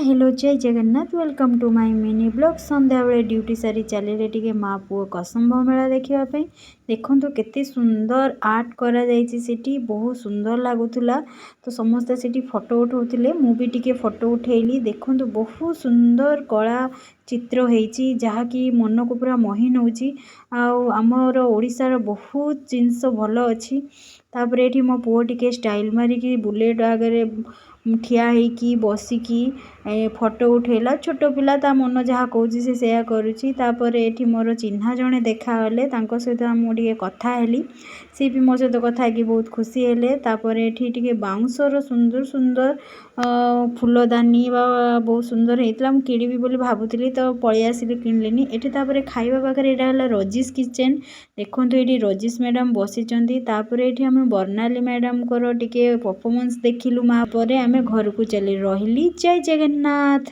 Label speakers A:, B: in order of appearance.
A: Hello, Jay Jagannath. Welcome to my mini vlog. ସନ୍ଧ୍ୟାବେଳେ duty ସାରି ଚାଲିଲେ ଟିକେ ମା ପୁଅ କସମ୍ବ ମେଳା ଦେଖିବା ପାଇଁ। ଦେଖନ୍ତୁ, କେତେ ସୁନ୍ଦର ଆର୍ଟ କରାଯାଇଛି ସେଠି। ବହୁତ ସୁନ୍ଦର ଲାଗୁଥିଲା। ତ ସମସ୍ତେ ସେଠି ଫଟୋ ଉଠାଉଥିଲେ, ମୁଁ ବି ଟିକେ ଫଟୋ ଉଠେଇଲି। ଦେଖନ୍ତୁ, ବହୁତ ସୁନ୍ଦର କଳା ଚିତ୍ର ହେଇଛି, ଯାହାକି ମନକୁ ପୁରା ମୋହି ନେଉଛି। ଆଉ ଆମର ଓଡ଼ିଶାର ବହୁତ ଜିନିଷ ଭଲ ଅଛି। ତାପରେ ଏଠି ମୋ ପୁଅ ଟିକେ ଷ୍ଟାଇଲ୍ ମାରିକି ବୁଲେଟ୍ ଆଗରେ ଠିଆ ହେଇକି, ବସିକି ଫଟୋ ଉଠେଇଲା। ଛୋଟ ପିଲା, ତା ମନ ଯାହା କହୁଛି ସେ ସେଇଆ କରୁଛି। ତାପରେ ଏଠି ମୋର ଚିହ୍ନା ଜଣେ ଦେଖାଗଲେ। ତାଙ୍କ ସହିତ ମୁଁ ଟିକେ କଥା ହେଲି। ସେ ବି ମୋ ସହିତ କଥା ହେଇକି ବହୁତ ଖୁସି ହେଲେ। ତାପରେ ଏଠି ଟିକେ ବାଉଁଶର ସୁନ୍ଦର ସୁନ୍ଦର ଫୁଲଦାନୀ ବା ବହୁତ ସୁନ୍ଦର ହେଇଥିଲା। ମୁଁ କିଣିବି ବୋଲି ଭାବୁଥିଲି, ତ ପଳେଇ ଆସିଲି, କିଣିଲିନି ଏଠି। ତାପରେ ଖାଇବା ପାଖରେ ଏଇଟା ହେଲା ରଜିସ୍ କିଚେନ୍। ଦେଖନ୍ତୁ, ଏଇଠି ରଜିସ୍ ମ୍ୟାଡ଼ାମ୍ ବସିଛନ୍ତି। ତାପରେ ଏଇଠି ଆମେ ବର୍ଣ୍ଣାଲୀ ମ୍ୟାଡ଼ାମଙ୍କର ଟିକେ ପରଫର୍ମାନ୍ସ ଦେଖିଲୁ ମା। ପରେ ଆମେ ଘରକୁ ଚାଲି ରହିଲି। ଜୟ ଜଗନ୍ନାଥ।